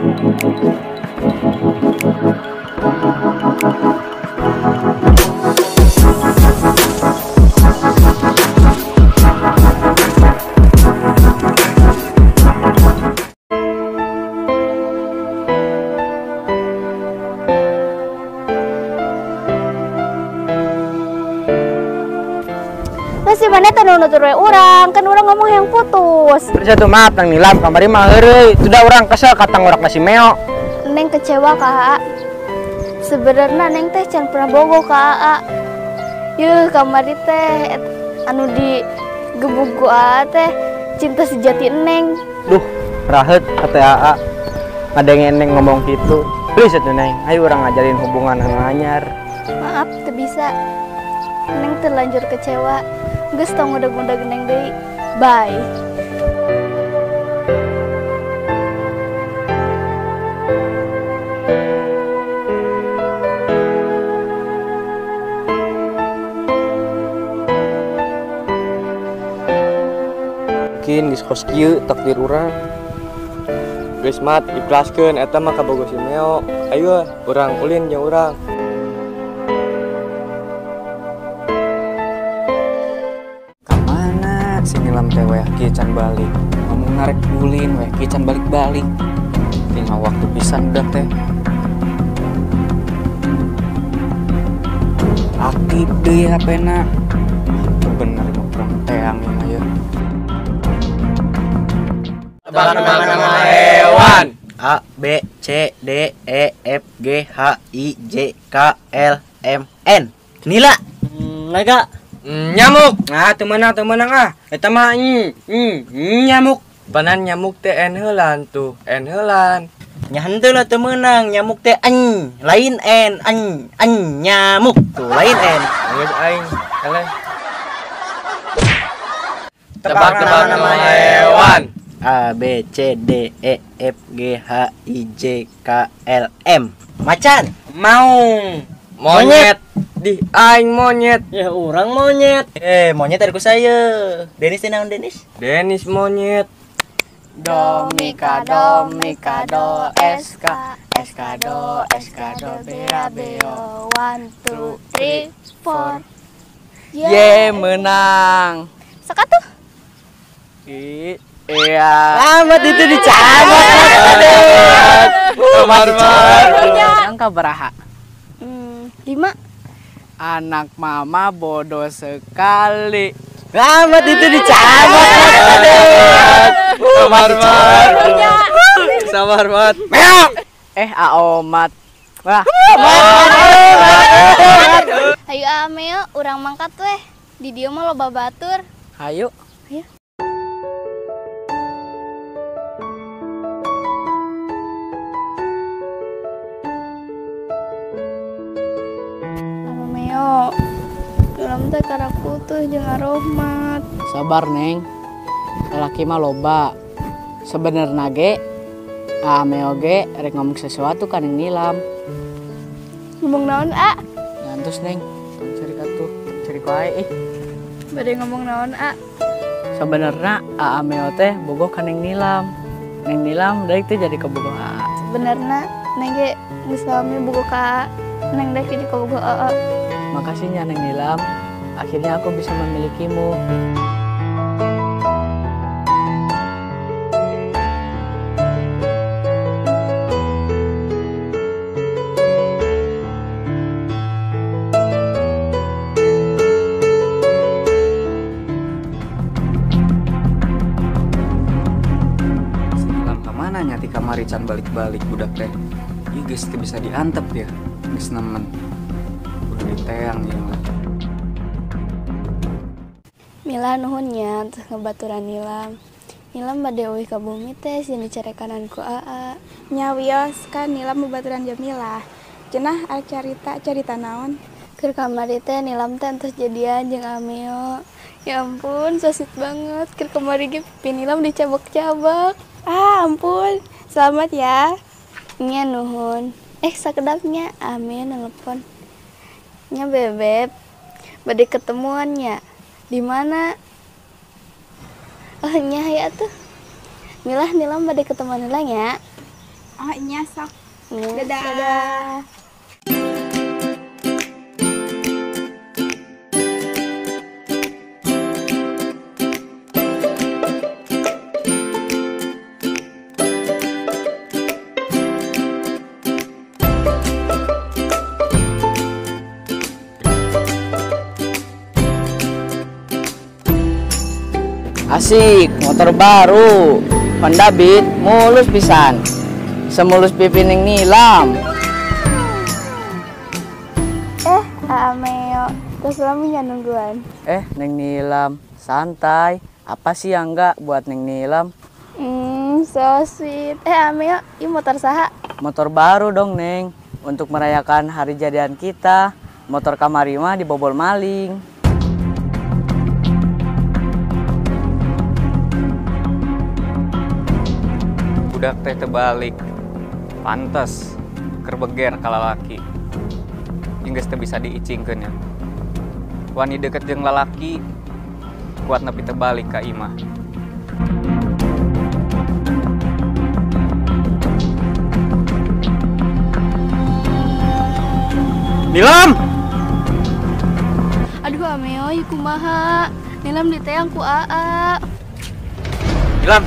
Masih mana teh nutur we urang, kan urang ngomong yang putus. Terus atuh maaf Neng Nilam, kamari mah heureuy. Sudah urang kesel katang urang ka si Meo. Neng kecewa ka Aa. Sebenarnya Neng teh can pernah bogoh ka Aa. Yeuh kamari teh anu digebug ku Aa teh cinta sejati Neng. Duh, raheut kata Aa. Ngadenge Neng ngomong gitu. Please atuh Neng, ayo urang ngajarin hubungan anu anyar. Maaf, teu bisa. Neng terlanjur kecewa. Geus tong ngudag-ngudag Neng deui. Bye. Mungkin geus kos kieu takdir urang. Geus mat ikhlaskeun eta mah kabogoh si Meo. Ayo urang ulin jeung urang. Kamana si Nilam teh weh kieu can balik. Ngomong narek ulin weh kieu can balik-balik. Tinggal waktu pisan udah teh. Aktif deui HP-na. Bener mah urang teang ieu mah. Tebak-tebakan nama hewan. A B C D E F G H I J K L M N. Nila. Naga. Nyamuk. Nah, teu meunang ah. Eta mah nyamuk. Panan nyamuk teh n heulan tuh, n heulan. Nya henteu lah teu meunang, nyamuk teh en, lain n, en, en nyamuk tuh lain n. Geus aing, eleh. Tebak-tebakan nama hewan. A B C D E F G H I J K L M. Macan. Maung. Monyet. Di aing monyet. Ya urang monyet. Monyet dari ku saya. Denis teh naon Denis? Denis monyet. Do mi ka do mi ka do S K S K do S K do B A B O. 1 2 3 4. Ye menang. Sok atuh. Iya. Selamat itu dicabut. Angka beraha? 5. Anak mama bodoh sekali. Selamat itu dicabut. Sabar banget. Aomat. Wah. Ayo Ameo, urang mangkat weh. Di dieu mah loba batur. Hayu. Hayu. Ameo, dalam teh karak putus jeung Arohmat. Sabar Neng. Lalaki mah loba. Sebenerna ge Ameo ge rek ngomong sesuatu ka Neng Nilam. Ngomong naon, A? Ngantos Neng, tong ceri atuh, tong ceri wae ih. Bade ngomong naon, A? Sebenerna Ameo teh bogoh ka Neng Nilam. Neng Nilam deui teh jadi kabogoh A. Sebenerna Neng ge geus lami bogoh ka A. Neng deui jadi kabogoh A. Makasih nya Neng Nilam. Akhirnya aku bisa memilikimu. Si Nilam kamana nya ti kamari can balik-balik budak teh. Ieu geus teu bisa diantep ya. Geus nemen. Kudu diteang ieu mah. Mila nuhun nya teh ngebaturan Nilam. Nilam bade euih ka bumi teh sieun dicarekanan ku Aa. Nya wios kan Nilam babaturan Jamila. Cenah arek carita naon? Keur kamari teh Nilam teh entos jadian jeung Ameo. Ya ampun, so sweet banget. Keur kamari ge pipi Nilam dicabak-cabak. Ah, ampun. Selamat ya. Nya nuhun. Sakedapnya Ameo nelpon. Nya bebeb, bade ketemuan nya. Di mana? Oh nya ya tuh. Milah Nilam bade ketemuan heula nya. Oh iya sok. Iya. Dadah. Dadah. Asik, motor baru Honda Beat, mulus pisan. Semulus pipi Neng Nilam. Ameo, terus laminya nungguan. Neng Nilam, santai. Apa sih yang enggak buat Neng Nilam? So sweet. Ameo, ini motor saha? Motor baru dong, Neng. Untuk merayakan hari jadian kita, motor kamari mah dibobol maling. Budak teh terbalik, pantes, kerbeger kalalaki, hingga teu bisa diicingkeun nya. Wani deket jeung lalaki, kuat nepi terbalik ka imah. Nilam! Aduh Ameo, ieu kumaha? Nilam diteang ku Aa. Nilam!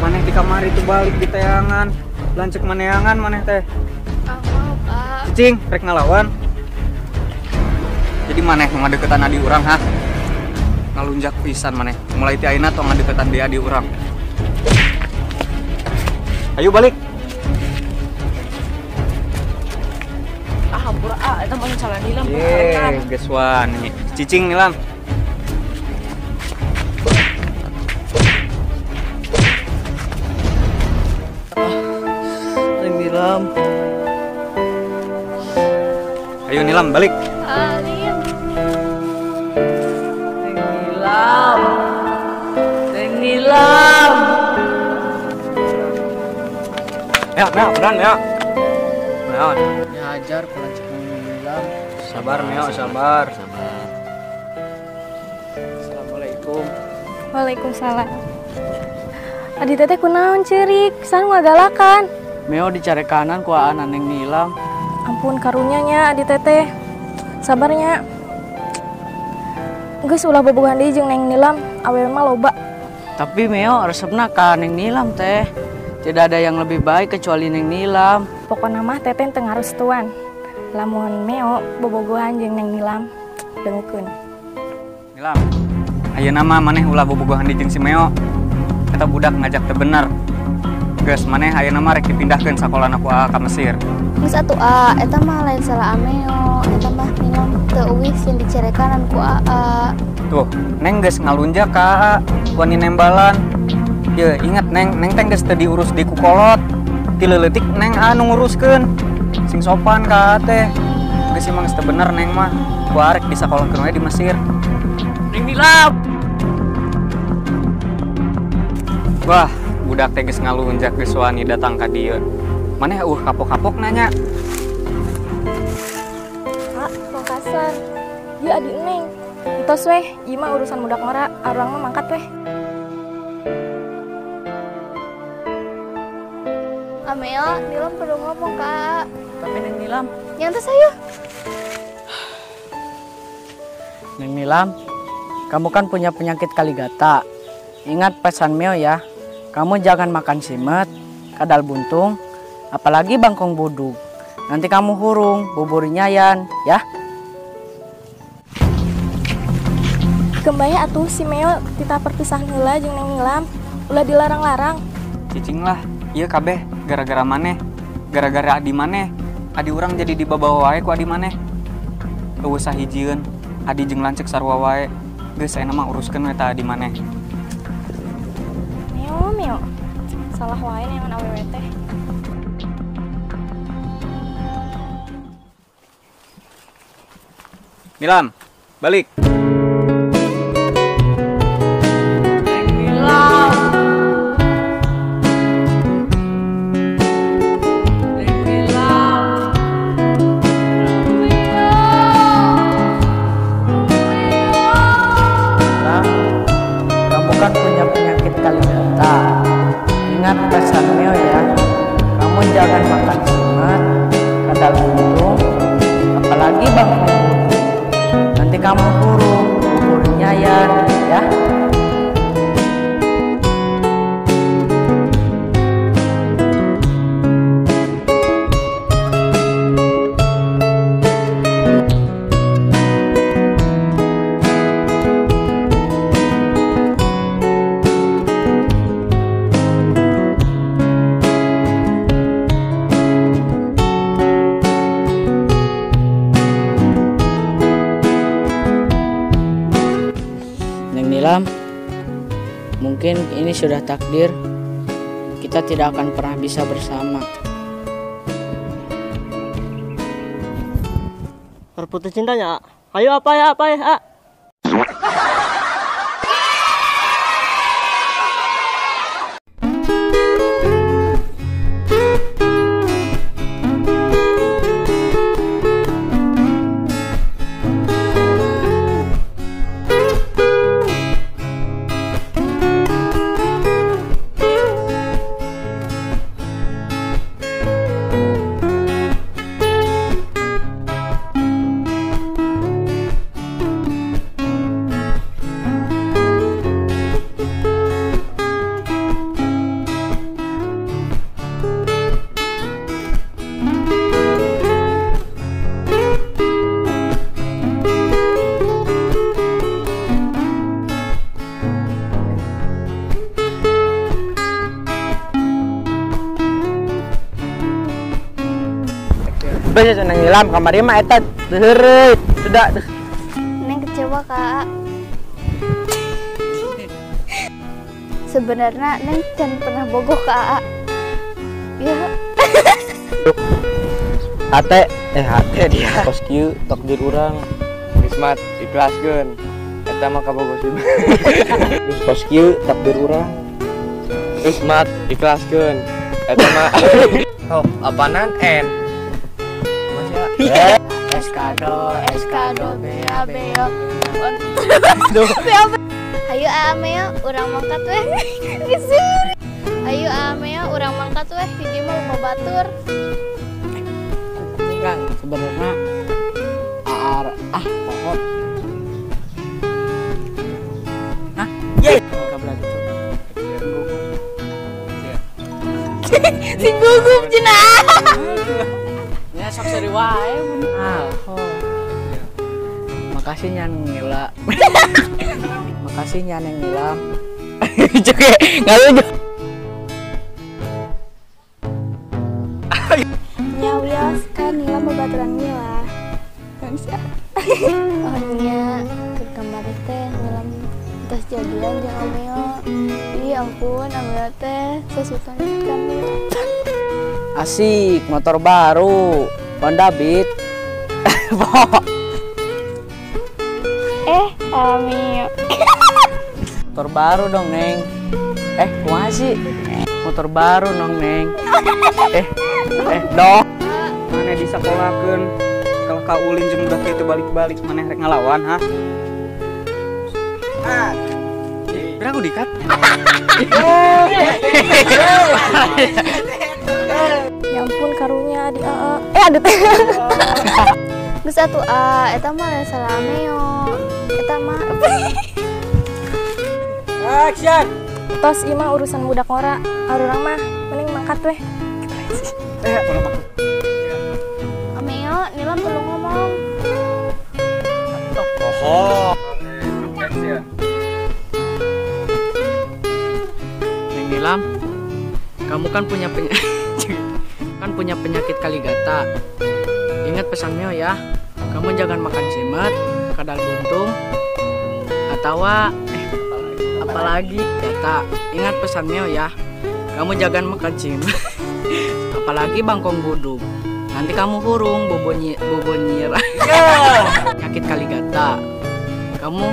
Maneh di kamar itu balik di teangan, lancek maneangan maneh teh. Ah, maaf, Pak. Cicing, rek ngalawan. Jadi maneh nu ngadeukeutan adi urang, ha? Ngalunjak pisan maneh. Mulai ti ayeuna tong ngadeukeutan deui adi urang. Ayo balik. Ah, hampura ah, eta mah salah Nilam. Ye, geus wani. Cicing Nilam. Nilam. Ayo Nilam balik. Alim. Neng Nilam. Neng Nilam. Ya, Meo, beran Meo. Meo. Dihajar ku lanceuk Neng Nilam. Sabar Meo, sabar. Sabar. Assalamualaikum. Waalaikumsalam. Adi teteh kunaon ceurik, san ngagalakan. Meo dicari kanan ku aan Neng Nilam. Ampun karunya nya adi teteh. Sabarnya. Geus ulah bobogohan deui jeung Neng Nilam, awewe mah loba. Tapi Meo resepna ka Neng Nilam teh. Tidak ada yang lebih baik kecuali Neng Nilam. Pokona mah teteh teu ngarestuan. Lamun Meo bobogohan jeung Neng Nilam, dengukeun. Nilam, ayeuna mah maneh ulah bobogohan deui jeung si Meo. Eta budak ngajak teu bener. Geus maneh ayeuna mah rek dipindahkeun sakolana ku Aa ka Mesir. Geus atuh A, eta mah lain salah Ameo, eta mah Nilam teu euwih sieun dicerekanan ku Aa. Tuh, Neng geus ngalunjak ka Aa, wani nembalan. Ye, inget Neng, Neng teh geus teu diurus di ku kolot. Ti leutik Neng Aa nu nguruskeun. Sing sopan ka Aa teh. Geus emang geus teu bener Neng mah. Ku Aa rek disakolahkeun we di Mesir. Neng Nilam. Wah, budak teh geus ngalunjak geus wani datang ka dieu. Maneh eueuh kapok-kapok nanya. Ah, tong kasar. Ieu adi Neng. Entos weh, ieu mah urusan budak ngora, arurang mah mangkat weh. Ameo, Nilam perlu ngomong ka Aa. Tapi Neng Nilam. Nyantai ayo. Neng Nilam, kamu kan punya penyakit kaligata. Ingat pesan Meo ya. Kamu jangan makan simet, kadal buntung, apalagi bangkong budug. Nanti kamu hurung, bubur nyayan, ya. Kembaya atuh si Meo titah perpisahan heula jeung Neng Nilam, ulah dilarang-larang. Cicing lah, ieu kabeh gara-gara maneh, gara-gara adi maneh. Adi urang jadi dibabawa wae ku adi maneh. Eueuh sahijieun, adi jeung lanceuk sarua wae. Geus ayeuna mah uruskeun we ta adi maneh. Meo, Meo. Salah wae neangan awewe teh. Nilam, balik. Neng Nilam. Neng Nilam. Lam, kamu kan punya penyakit kaligata. Ingat pesan Meo ya. Kamu Nilam, mungkin ini sudah takdir. Kita tidak akan pernah bisa bersama. Terputus cintanya. Ayo apa ya apa ya? Bes Neng Nilam kamari mah eta heureuy sudah. Neng kecewa Kak. Sebenarnya Neng can pernah bogoh Kak. Ya. Hate hate dia. Kos kieu takdir urang. Geus mat ikhlaskeun. Eta mah kabogoh sih. Geus kos kieu takdir urang. Geus mat ikhlaskeun. Eta mah oh, apanan N. Eskado, eskado, bea beo. Hayu Ameo, urang mangkat weh. Hayu Ameo, urang mangkat weh. Hiji mah loba batur. Enggak, sebenarnya AR ah pokok. Hah? Ye. Si gugup cenah. Ya sok seri wae. Ah, makasih nyan Nila. Makasih nyan Neng Nilam. Cuke, enggak lucu. Nya wios kan Nilam babaturan Mila. Oh nya ke kamar teh Nilam tos jadian jeung Ameo. Ih ampun Ameo teh sesutan kan Mila. Asik, motor baru, Honda Beat. Ameo. Motor baru dong, Neng. Kumaha sih? Motor baru dong, Neng. Dong. Maneh disakolahkeun, kalau ka ulin jeung budak kieu teu balik-balik, maneh rek ngalawan, ha? Ah. Berapa dikat? Ya ampun karunya di AA. Aduh teh. Geus atuh A, eta mah lain salah Ameo. Eta mah action. Tos ieu mah urusan budak ngora, arurang mah mending mangkat weh. Ameo, Nilam perlu ngomong. Oh. Neng Nilam, kamu kan punya punya penyakit kaligata. Ingat pesan Mio ya, kamu jangan makan simet, kadal buntung, atau apalagi gata. Ingat pesan Mio ya, kamu jangan makan simet, apalagi bangkong buduk. Nanti kamu hurung bobonyir. Penyakit kaligata. Kamu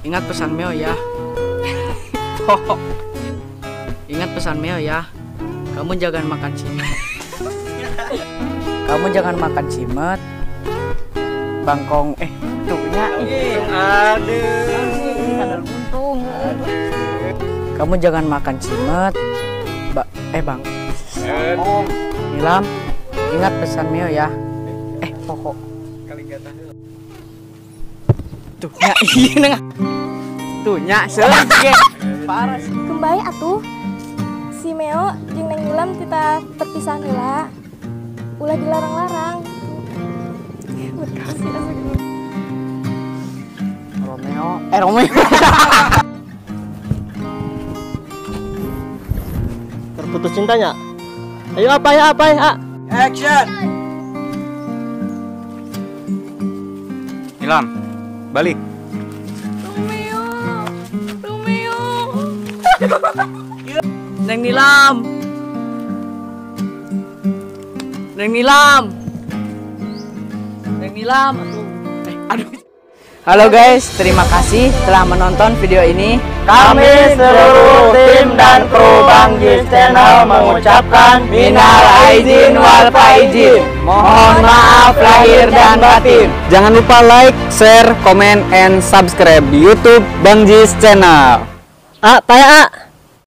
ingat pesan Mio ya. Ingat pesan Mio ya. Kamu jangan makan simet. Kamu jangan makan simet, bangkong tuhnya. Aduh. Buntung. Kamu jangan makan simet, bang. Nilam, ingat pesan Mio ya. Pokok. Tuhnya, iya tuhnya, selesai. Parah. Kembali atuh. Si Meo jeung Neng Nilam kita terpisah heula. Ulah dilarang-larang. Romeo, Romeo. Terputus cintanya. Ayo apa ya apa ya? Action. Nilam, balik. Neng Nilam. Neng Nilam. Neng Nilam. Aduh. Halo guys, terima kasih telah menonton video ini. Kami seluruh tim dan kru Bang Jis Channel mengucapkan minal aizin wal faizin. Mohon maaf lahir dan batin. Jangan lupa like, share, comment, and subscribe di YouTube Bang Jis Channel. Ah, taya ah.